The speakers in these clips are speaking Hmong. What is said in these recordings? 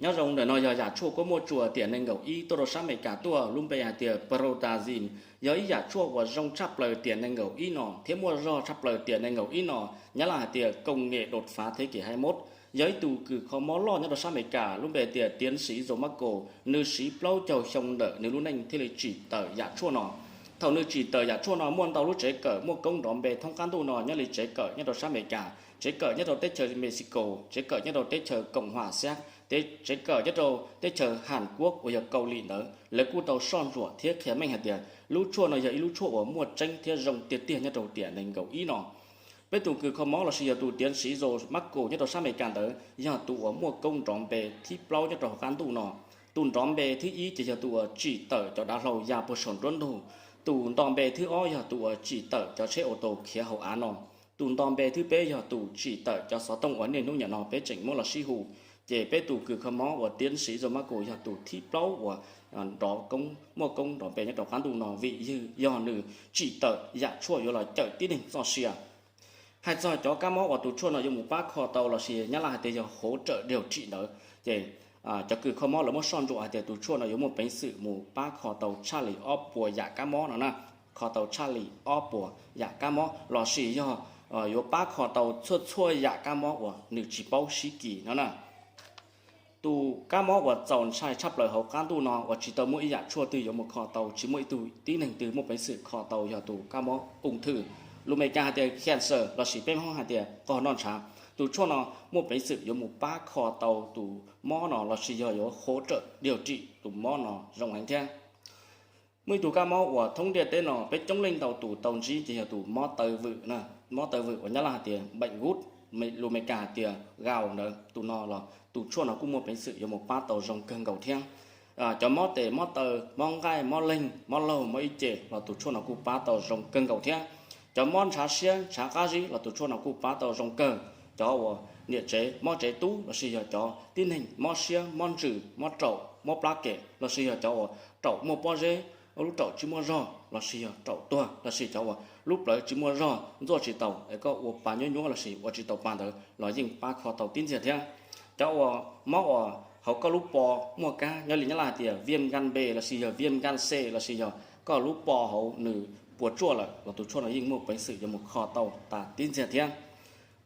Nyob zoo, ntawm no yog yam tshuaj kuab muaj tsuas tiam nees nkaum ib tuaj rau sab Amelikas tuaj, lub npe hais tias Prothazine, yog ib yam tshuaj uas zoo tshaj plaws tiam nees nkaum ib no thiab muaj zog tshaj plaws tiam nees nkaum ib no. Nyab laj hais tias công nghệ đột phá thế kỷ hai mươi mốt. Yog ib tug kws kho mob loj nyob rau sab Amelikas, lub npe tias Tiến sĩ Joe Marco, nws siv plaub caug xyoo ntawm nws lub neej thiaj li tsim tawm yam tshuaj no. Thaum nws tsim tawm yam tshuaj no, muaj ntau lub tsev kawm muaj koob nrov npe thoob qab ntuj no, nyob li tsev kawm nyob rau sab Amelikas, tsev kawm nyob rau teb chaws Mexico, tsev kawm nyob rau teb chaws Cộng hòa Séc, tsev kawm nyob rau teb chaws Hàn Quốc uas yog Kaus Lim ntawd, lawv kuj tau soj ntsuam thiab qhia meej hais tias lub tshuaj no yog ib lub tshuaj uas muaj tseeb thiab zoo tiag tiag nyob rau tiam nees nkaum ib no. Peb tus kws kho mob lossis yog tus tiến sĩ Joe Marco nyob rau sab Amelikas ntawd yog tus uas muaj koob nrov npe thib plaub nyob rau hauv qab ntuj no. Tus nrov npe thib ib ces yog tus uas tsim tawm cov dav hlau ya puag saum nruab ntug. Tus nto npe thib ob yog tus uas tsim tawm cov tsheb auto khiav hauv av no. Tus nto npe thib peb yog tus tsim tawm cov xov tooj uas niaj hnub nim no peb tseem muab los sib hu. Ces peb tus kws kho mob uas tiến sĩ Joe Marco yog tus thib plaub uas nrov koob, muaj koob nrov npe nyob rau qab ntuj no vim yog nws tsim tawm yam tshuaj yuav los cawm tib neeg txoj sia. Hais txog cov kab mob uas tus tshuaj no yuav mus pab kho tau lossis nyab laj hais tias yog hỗ trợ điều trị ntawd, ces cov kws kho mob lawv muab soj ntsuam hais tias tus tshuaj no yuav muaj peev xwm mus pab kho tau tshaj li ob puas yam kab mob no na. Kho tau tshaj li ob puas yam kab mob lossis yog yuav pab kho tau txhua txhua yam kab mob uas nws tsis paub sib kis no na. Tus kab mob uas txaus ntshai tshaj plaws hauv qab ntuj no uas tsis tau muaj ib yam tshuaj twg yuav mus kho tau, tsis muaj ib tug tib neeg twg muaj peev xwm kho tau yog tus kab mob ung thư, lus Meskas hais tias cancer lossis peb Hmoob hais tias qog noj ntshav. Tus tshuaj no muaj peev xwm yuav mus pab kho tau tus mob no lossis yog yuav hỗ trợ điều trị tus mob no zoo heev thiab. Muaj ib tug kab mob uas thoob ntiaj teb no peb coob leej ntau tus tau ntsib ces yog tus mob taw vwm, mob taw vwm uas nyab laj hais tias bệnh gút, lus Meskas hais tias gout ntawd, tus no los tus tshuaj no kuj muaj peev xwm yuav mus pab tau zoo kawg nkaus thiab. Cov mob tes mob taw, mob nqaij mob leeg, mob laug mob ib ce los tus tshuaj no kuj pab tau zoo kawg nkaus thiab. Cov mob ntshav siab ntshav qab zib los tus tshuaj no kuj pab tau zoo kawg. Cov uas niam tsev mob tsev tub lossis yog cov tib neeg mob siab mob ntsws mob raum mob plab kem lossis yog cov uas raum muaj pob zeb, lub raum tsis muaj zog lossis yog raum tuag lossis cov uas lub plawv tsis muaj zog ntxuaj tsis taus es koj ua pa nyuab nyuab lossis ua tsis tau pa ntawd los yeej pab kho tau tib ntxiag thiab. Cov uas mob uas hauv koj lub pos muaj kab nyob li nyab laj hais tias viêm gan B lossis yog viêm gan C lossis yog koj lub pos hauv nws puas tsuaj lawm los tus tshuaj no yeej muaj peev xwm yuav mus kho tau tas tib ntxiag thiab.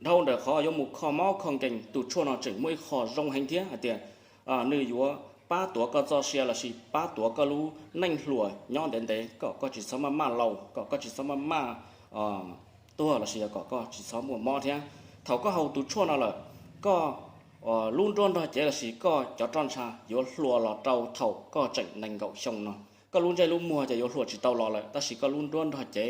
Dhau ntawm qhov yuav mus kho mob kho nkees, tus tshuaj no tseem muaj ib qho zoo heev thiab hais tias nws yuav pab tuav koj txoj sia lossis pab tuav koj lub neej hluas nyob ntev ntev kom koj tsis txhob maj maj laus, kom koj tsis txhob maj maj tuag lossis yog kom koj tsis txhob muaj mob thiab. Thaum koj haus tus tshuaj no lawm, koj lub nruab nrog cev lossis koj cov roj ntsha yuav hluas los rau thaum koj tseem nees nkaum xyoo no. Koj lub ntsej lub muag ces yuav hluas tsis tau los lawm tab sis koj lub nruab nrog cev,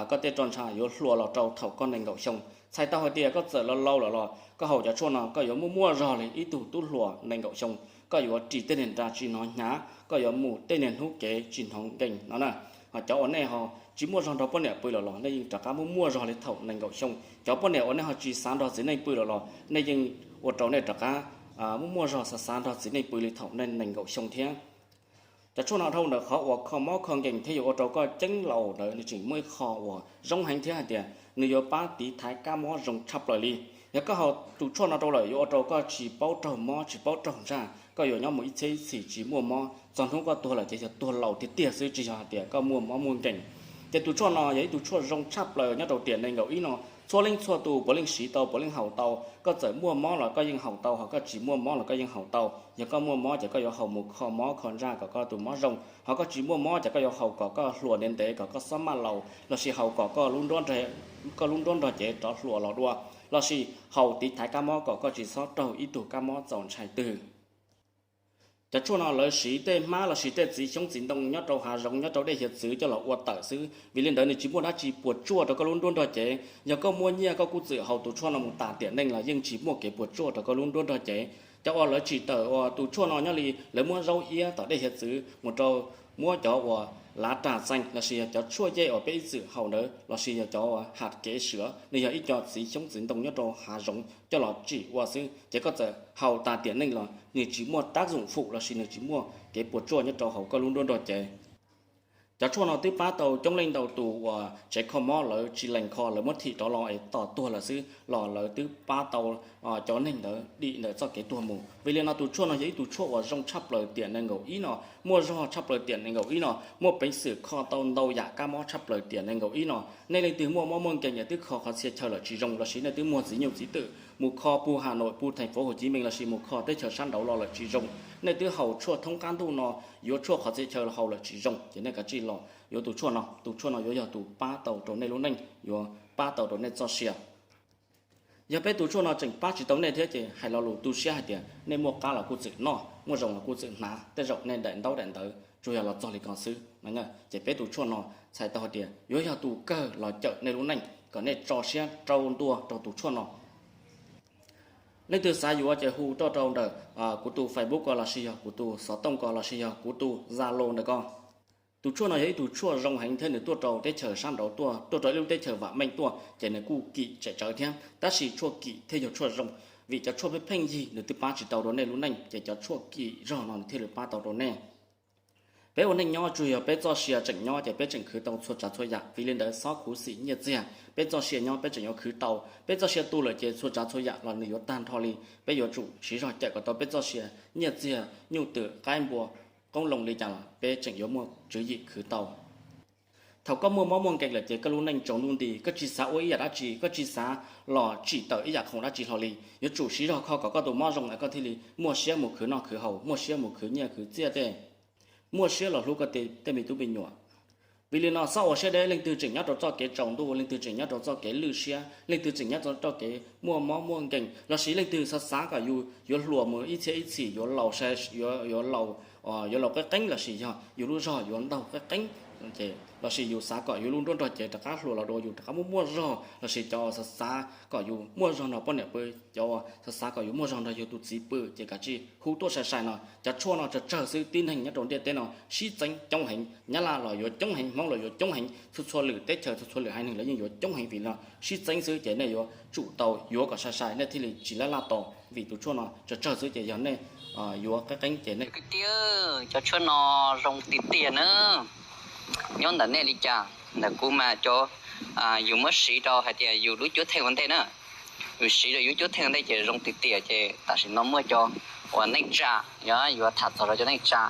koj tej roj ntsha yuav hluas los rau thaum koj nees nkaum xyoo. Txhais tau hais tias koj txawm laus laus lawm los koj haus cov tshuaj no koj yuav muaj muaj zog li ib tug tub hluas nees nkaum xyoo. Koj yuav ris tej niag nra tsis hnov hnyav, koj yuav mus tej niag hnub kev tsis hnov nkees no na. Ho cov uas nej ho tsis muaj zog nrog poj niam pw lawm los nej yeej rov qab muaj muaj zog li thaum nees nkaum xyoo. Cov poj niam uas nej ho tsis xav nrog txiv neej pw lawm los nej yeej ua rau nej rov qab muaj muaj zog xav xav nrog txiv neej pw li thaum nej nees nkaum xyoo thiab. Cov tshuaj no dhau ntawm qhov uas kho mob kho nkees thiab yuav ua rau koj ceeb laus ntawd nws tseem muaj ib qho uas zoo heev thiab hais tias nws yuav pab tiv thaiv kab mob zoo tshaj plaws li. Yog koj haus tus tshuaj no rau lawm yuav ua rau koj tsis paub raug mob tsis paub raug ntsaj, koj yuav nyob mus ib txhiab ib txhis tsis muaj mob, txog hnub koj tuag lawm ces yog tuag laus tiag tiag xwb tsis yog hais tias koj muaj mob muaj nkees. Ces tus tshuaj no yog ib tug tshuaj zoo tshaj plaws nyob rau tiam nees nkaum ib no, txhua leej txhua tus puav leej siv tau puav leej haus tau. Koj txawm muaj mob los koj yeej haus tau, ho koj tsis muaj mob los koj yeej haus tau. Yog koj muaj mob ces koj yuav haus mus kho mob kho ntsaj kom koj tus mob zoo, ho koj tsis muaj mob ces koj yuav haus kom koj hluas ntev ntev kom koj txhob maj laus lossis haus kom koj lub nruab nrog cev rov hluas los dua, lossis haus tiv thaiv kab mob kom koj tsis txhob raug ib tug kab mob txaus ntshai twg. Cov tshuaj no lawv siv tej hmab lossis tej txiv xyoob txiv ntoo nyob rau hav zoov nyob rau dej hiav txwv coj los ua tawm xwb, vim li ntawd nws tsis muaj dab tsi puas tsuaj rau koj lub nruab nrog cev. Yog koj muaj nyiaj koj kuj txwm haus tus tshuaj no mus tas tiam neej los yeej tsis muaj kev puas tsuaj rau koj lub nruab nrog cev. Cov uas lawv tsim tawm uas tus tshuaj no nyob li lawv muab zaub iab tom dej hiav txwv mus rau, muab cov uas lav ras txees lossis yog cov tshuaj yej uas peb ib txwm haus ntawd lossis yog cov uas ham kev sua, nws yog ib co txiv xyoob txiv ntoo nyob rau hav zoov coj los tsim ua xwb, ces koj txawm haus tas tiam neej los nws tsis muaj tab zoom fum lossis nws tsis muaj kev puas tsuaj nyob rau hauv koj lub nruab nrog cev. Cov tshuaj no twb pab tau coob leej ntau tus uas tsev kho mob lawv tsis lees kho, lawv muab thim rov los es tos tuag lawm xwb los lawv twb pab tau cov neeg ntawd dim ntawm txoj kev tuag mus. Vim li no tus tshuaj no yog ib tug tshuaj uas zoo tshaj plaws tiam nees nkaum ib no, muaj zog tshaj plaws tiam nees nkaum ib no, muaj peev xwm kho tau ntau yam kab mob tshaj plaws tiam nees nkaum ib no. Nej leej twg muaj mob muaj nkeeg es twb kho qhov txhia chaw lawm tsis zoo, lossis nej twb muag txiv nyuj txiv twm mus kho pug Hà Nội, pug thành phố Hồ Chí Minh lossis mus kho teb chaws sab nraud los lawm tsis zoo, nej twb haus tshuaj thoob qab ntuj no yuav tshuaj qhov txhia chaw los haus lawm tsis zoo, ces nej kav tsij los yuav tus tshuaj no. Tus tshuaj no yuav yog tus pab tau rau nej lub neej, yuav pab tau rau nej txoj sia. Yog peb tus tshuaj no tseem pab tsis tau nej thiab ces hais lo lus tu siab hais tias nej muaj qab los kuj txwm noj, muaj zoo los kuj txwm hnav, tej zaum nej daim ntaub daim ntawv tsuas yog los txog li ko xwb. Ces peb tus tshuaj no txhais tau hais tias yuav yog tus kawg los cawm nej lub neej kom nej tso siab rau ntua rau tus tshuaj no. Leej twg xav yuav ces hu tuaj rau ntawm kuv tus Facebook ko lossis yog kuv tus xov tooj ko lossis yog kuv tus Zalo ntawm ko. Tus tshuaj no yog ib tug tshuaj zoo heev thiab nws tuaj rau teb chaws sab nraud tuaj, tuaj rau ib lub teb chaws vam meej tuaj ces nws kuj kim tsem tsawv thiab, tab sis tshuaj kim thiaj yog tshuaj zoo, vim cov tshuaj pheej pheej yig nws twb pab tsis tau rau nej lub neej, ces cov tshuaj kim zog no nws thiaj li pab tau rau nej. Peb ua neej nyob tsuas yog peb txoj sia tseem nyob ces peb tseem khwv tau txhua tsav txhua yam, vim li ntawd xob khuv xim nyiaj txiag, peb txoj sia nyob peb tseem yuav khwv tau, peb txoj sia tu lawm ces txhua tsav txhua yam los nws yuav tag nrho li. Peb yuav tsum siv zog cawm kom tau peb txoj sia, nyiaj txiag, nyuj twm, qaib npua, qoob loo li cas los peb tseem yuav muaj tswv yim khwv tau. Thaum koj muaj mob muaj nkeeg lawm ces koj lub neej tsaus ntuj nti, koj tsis xav ua ib yam dab tsi, koj tsis xav los tsim tawm ib yam khoom dab tsi hlo li. Yuav tsum siv zog kho kom koj tus mob zoo es koj thiaj li muaj siab mus khwv noj khwv haus, muaj siab mus khwv nyiaj khwv txiaj tej, muaj siab los hlub koj tej me tub me nyuam. Vim li no xob ua siab deb, leej twg tseem nyob rau txoj kev tsaus ntuj, leej twg tseem nyob rau txoj kev lwj siab, leej twg tseem nyob rau txoj kev muaj mob muaj nkeeg, lossis leej twg xav xav kom yus yuav hluas mus ib txhiab ib txhis, yuav laus, yuav laus, yuav laus qeeb qeeb, lossis yog yus lub zog yuav ntaug qeeb qeeb, lossis yus xav kom yus lub nruab nrog cev rov qab hluas los dua yus rov qab muaj muaj zog, lossis cov xav xav kom yus muaj zog nrog poj niam pw, cov xav xav kom yus muaj zog nrog yus tus txiv pw, ces kav tsij hu tuaj sai sai no. Cov tshuaj no tsawg tsawg xwb, tib neeg nyob rau ntiaj teb no sib txeeb coob heev, Nyab Laj los yuav coob heev, Hmoob los yuav coob heev, txhua txhua lwm teb chaws, txhua txhua lwm haiv neeg los yeej yuav coob heev, vim no sib txeeb xwb ces nej yuav tsum tau yuav kom sai sai nej thiaj li tsis laj laj tos, vim tus tshuaj no tsawg tsawg xwb ces yog nej yuav qeeb qeeb ces nej tiag. Cov tshuaj no zoo tiag tiag na. Nyob ntawm nej li cas, ntawm kuv mas cov yus muab siv rau hais tias yus lub cuab theej ua ntej na, yus siv rau yus cuab theej ua ntej ces zoo tiag tiag. Ces tam sim no muaj cov uas neej tsa, yog yuav tham txog rau cov neej tsa,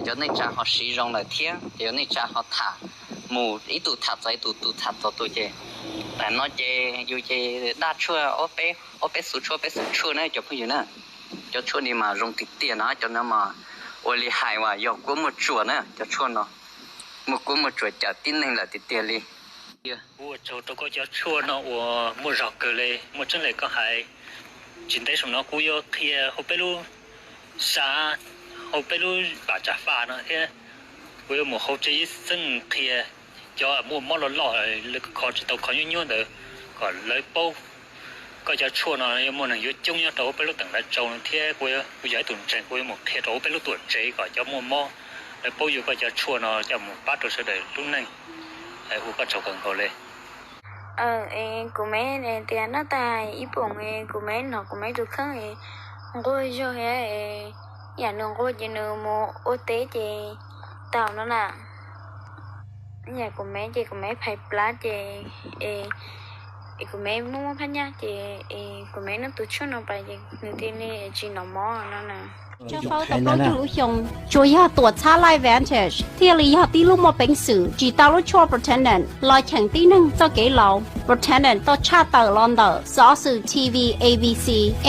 cov neej tsa ho siv zoo lawm thiab ces cov neej tsa ho tham mus ib tug tham txog ib tug, tus tham txog tus ces tam no ces yus ces daj tshuaj ob peb, ob peb xuv tshuaj, peb xuv tshuaj na cov phooj ywg na. Cov tshuaj ni mas zoo tiag tiag no, cov no mas ua li hais uas yog kuab muaj tsuas na, cov tshuaj no muaj kuab muaj tsuas cawm tib neeg lawm tiag tiag li. Ua tsaug rau koj cov tshuaj no uas muaj zog kawg li, muaj tseeb li koj hais. Tsis ntev saum no kuv yuav qhia hauv peb lub xav, hauv peb lub pas tsa faj no thiab, kuv yuav mus hauv tsev ib txheej qhia cov muaj mob loj loj, kho tsis tau, kho nyuaj nyuaj ntawd kom lawv paub. Koj cov tshuaj no yuav muaj neeg yuav coob nyob rau hauv peb lub teem Lav Tsau no thiab kuv, kuv yog ib tug ntseeg, kuv yuav mus qhia rau hauv peb lub tuam tsev kom cov muaj mob lawv paub yuav koj cov tshuaj no coj mus pab rau sawv daws lub neej. Hu koj tsaug kawg nkaus li. Kuv me tias noj tas ib poom, kuv me hnov kuv me tus kheej nquag zog thiab, yam nws nquag ces nws mus ua teb ces tau no na. Yam kuv me ces kuv me phais plab ces kuv me muaj muaj phab nyaj ces kuv me noj tus tshuaj no pais ces nws thiaj li tsis hnov mob no na. Tshaj faub tau plaub caug lub xyoo, tsuas yog tuam txhab Life Vantage thiaj li yog tib lub muaj peev xwm. Tsis tas lub tshuaj Protandim los cheem tib neeg txoj kev laus, Protandim tau tshaj tawm los ntawm xov xwm T V, A B C,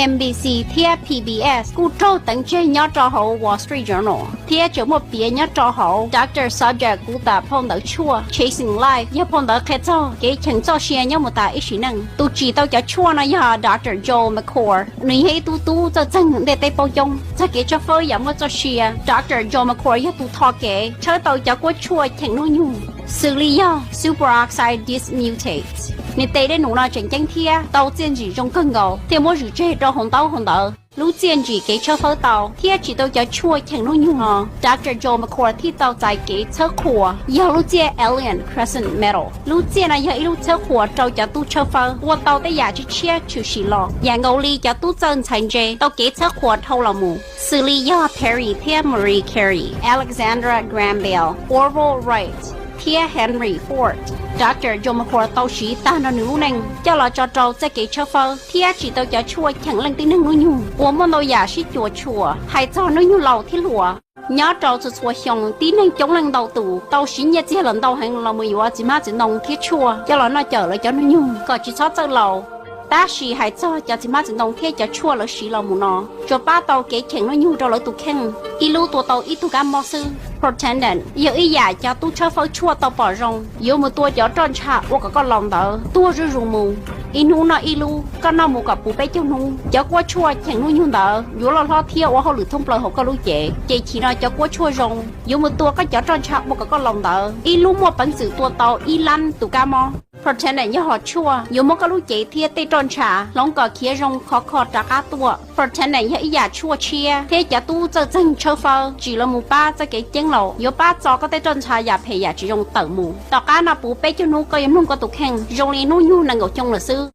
N B C thiab P B S, kuj raug teev tseg nyob rau hauv Wall Street Journal thiab tseem muaj piav nyob rau hauv Doctor Subject kuv tus phau ntawv tshuaj Chasing Life, yog phau ntawv qhia txog kev cheem txoj sia nyob mus tas ib sim neej. Tus tsim tau cov tshuaj no yog Doctor Joel McCord, nws yog ib tug tub txawj txeeg ntiaj teb paub coob txog kev tshaj faub yam muaj txoj sia. Doctor Joel McCord yog tus tho kev tshawb tau cov kuab tshuaj cheem hnub nyoog, xws li yog superoxide dismutase. Nws tes dej num no tseem ceeb thiab tau txiaj ntsim zoo kawg nkaus thiaj muab zwm tseg rau hauv ntaub hauv ntawv. Lub txiaj ntsim kev tshawb fawb tau thiab tsim tau cov tshuaj cheem hnub nyoog no, Doctor Joe McCord thiaj tau txais kev txhawb qhuas yog lub txiaj Alien Crescent Medal. Lub txiaj no yog ib lub txhawb qhuas rau cov tub tshawb fawb ua tau tej yam tshiab tshiab tshwm sim los, yam nkaus li cov tub txawj ntxhais ntse tau kev txhawb qhuas dhau los mus, xws li yog Perry thiab Marie Curie, Alexander Graham Bell, Orville Wright, thiab Henry Ford. Doctor Joe McCord tau siv tag nrho nws lub neej coj los tso rau txoj kev tshawb fawb thiab tsim tau cov tshuaj cheem leej tib neeg hnub nyoog uas muaj ntau yam sib cuam tshuam hais txog hnub nyoog laus thiab hluas. Nyob rau txhua txhua xyoo, tib neeg coob leej ntau tus tau siv nyiaj txiag los ntau heev los mus yuav txiv hmab txiv ntoo thiab tshuaj coj los noj cawm lawv cov hnub nyoog kom tsis txhob txawj laus. Tab sis hais txog cov txiv hmab txiv ntoo thiab cov tshuaj lawv siv los mus no, tsuas pab tau kev cheem hnub nyoog rau lawv tus kheej, ib lub tua tau ib tug kab mob xwb. Protandim yog ib yam cov tub tshawb fawb tshuaj tau pom zoo, yuav mus tua cov roj ntsha ua kom koj laus ntawd tuag zuj zus mus. Ib hnub noj ib lub, koj noj mus kom puv peb caug hnub. Cov kuab tshuaj cheem hnub nyoog ntawd yuav loj hlob thiab ua hauj lwm thoob plaws hauv koj lub cev, ces chim no cov kuab tshuaj zoo yuav mus tua koj cov roj ntsha ua kom koj laus ntawd. Ib lub muaj peev xwm tua tau ib lab tus kab mob. Protandim yog hom tshuaj yuav muab koj lub cev thiab tej roj ntsha hloov kom khiav zoo khov kho rov qab tuaj. Protandim yog ib yam tshuaj tshiab thiab cov tub txawj txeeg tshawb fawb tsim los mus pab txoj kev ceeb laus, yuav pab txo koj tej roj ntsha yam phem yam tsis zoo tawm mus. Tom qab no puv peb caug hnub koj yuav mloog koj tus kheej zoo li hnub nyoog nees nkaum xyoo lawm xwb.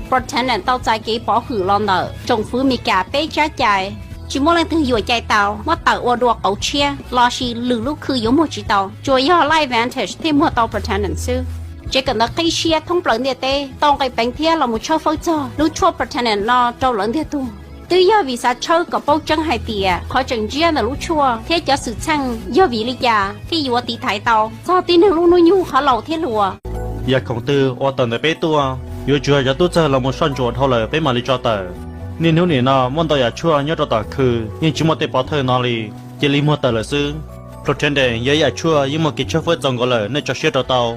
Protandim tau txais kev pov hwm los ntawm tsoom fwv Meskas peb tsab cai. Tsis muaj leej twg yuam cai tau muab tawm ua dua qauv tshiab lossis lwm lub khw yuav muag tsis tau, tsuas yog Life Vantage thiaj muag tau Protandim xwb. Tsev kawm ntawv qib siab thoob plaws ntiaj teb tau nqe peev thiab los mus tshawb fawb txog lub tshuaj Protandim no rau lawv ntiag tug. Twb yog vim xav tshawb kom paub tseeb hais tias qhov tseem ntsiab ntawm lub tshuaj thiab cov xwm txheej yog vim li cas thiaj yuav tiv thaiv tau txog tib neeg lub hnub nyoog qhov laus thiab hluas. Yam khoom twg uas tawm ntawm peb tuaj, yuav tsum yog cov tub txawg los mus soj ntsuam dhau lawm peb mam li tso tawm. Niaj hnub nim no muaj ntau yam tshuaj nyob rau tom khw yeej tsis muaj tej pov thawj no li, cia li muag tawm lawm xwb. Protandim yog ib yam tshuaj yeej muaj kev tshawb fawb txaus nkaus lawm, nej tso siab rau tau.